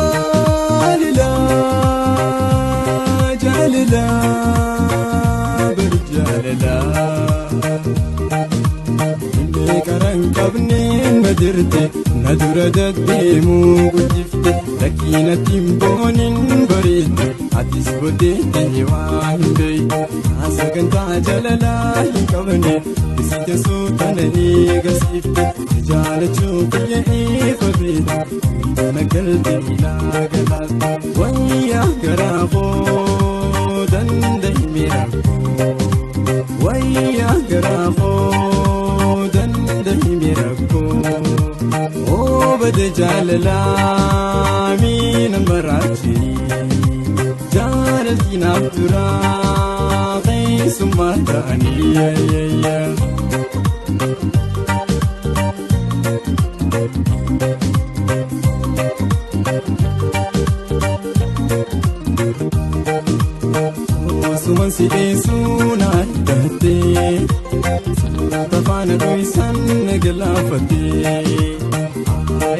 Jaalala jaalala barjaalala Inni karan qabne na dirte na dura deddeemuu guddifte rakkinatti hin boonin bareedde atis booddeetti waa hin beekne sagantaa jaalalaa hin qabne isite suutana eegasiifte jaalachuu kiyya ifa beekte na galte ilaa galaafte wayyaa garaa koo danda'ime rakkoo wayyaa garaa koo danda'ime rakkoo oobade jaalalaa miina maraachini jaalalti naaf turaa keessummaa ta'anii. Osuman si dhiisuu na addattee suuta faana dho'isan na galaafattee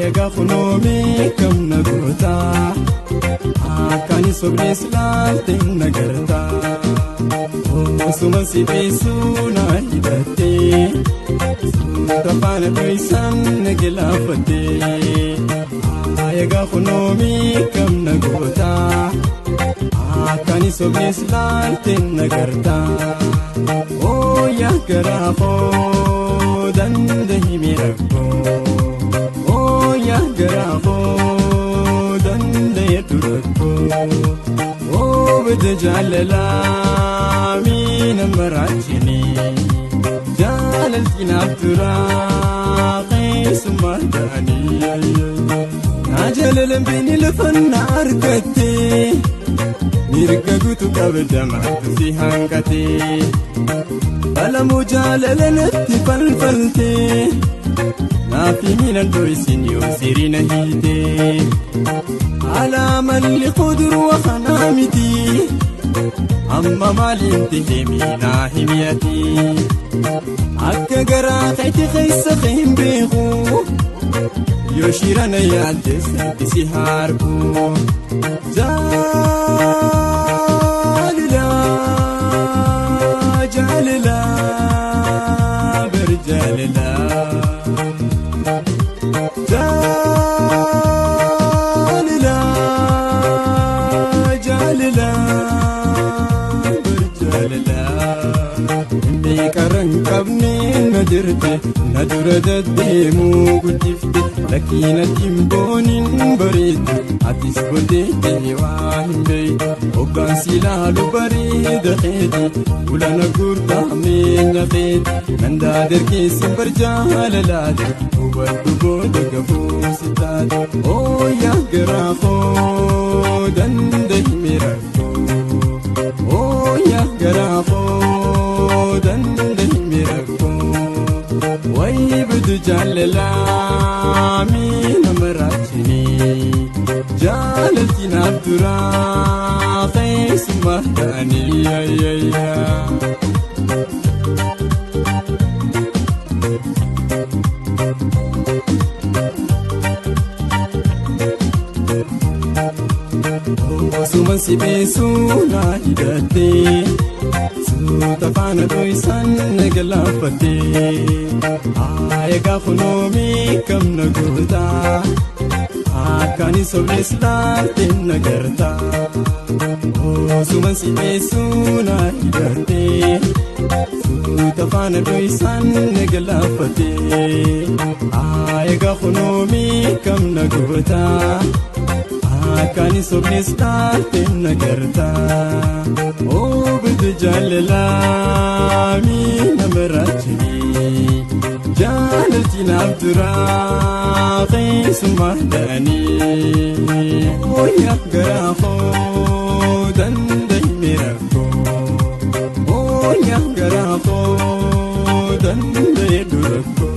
egaa kunuumee kam na gootaa akkaan sobnees laaltee na gartaa Osuman si dhiisuu na hidhattee suuta faana dho'isan na galaafattee egaa kunuumee kam na gootaa. Akkaan sobnees laaltee na gartaa ooyaa garaa koo danda'ime rakkoo ooyaa garaa koo danda'eetu rakkoo oobade jaalalaa miina maraachini jaalalti naaf turaa keessummaa ta'anii naa jaalalan beeni lafa na argattee. Mirga guutuu qabda maaltu si hanqatee balamuu jaalala natti falfaltee naafi miilan dho'isin yoo sirina hiitee alaa malli kuduruu kanaa miti amma maaliin ta'e miinaa himiyati akka garaa keetti keessa hin beeku yoo shirana yaaddes si harku. Jaalala jaalala barjaalala Jaalala jaalala barjaalala Inni karan qabne na dirte na dura deddeemuu guddifte rakkinatti hin boonin bareedde atis booddeetti waa hin beekne hoggaan si ilaalu bareeda keeti ulana gurdaamee nyateeti nandaa dargeessin barjaalalaate hubadhu booda gafuu si taate ooyaa garaa koo danda'ime rakkoo ooyaa garaa koo danda'ime rakkoo wayi bidu jaalalaa miina maraachini jaalalti naaf turaa keessummaa ta'anii. Osuman si dhiisuu na hidhattee suuta faana dho'isan na galaafattee egaa kunuumee kam na gootaa akkaan sobnees laaltee na gartaa Osuman si dhiisuu na hidhattee suuta faana dho'isan na galaafattee egaa kunuumee kam na gootaa. Akkaan sobnees laaltee na gartaa oobde jaalalaa miina maraachini jaalalti naaf turaa keessummaa ta'anii ooyaa garaa koo danda'ime rakkoo ooyaa garaa koo danda'e rakkoo.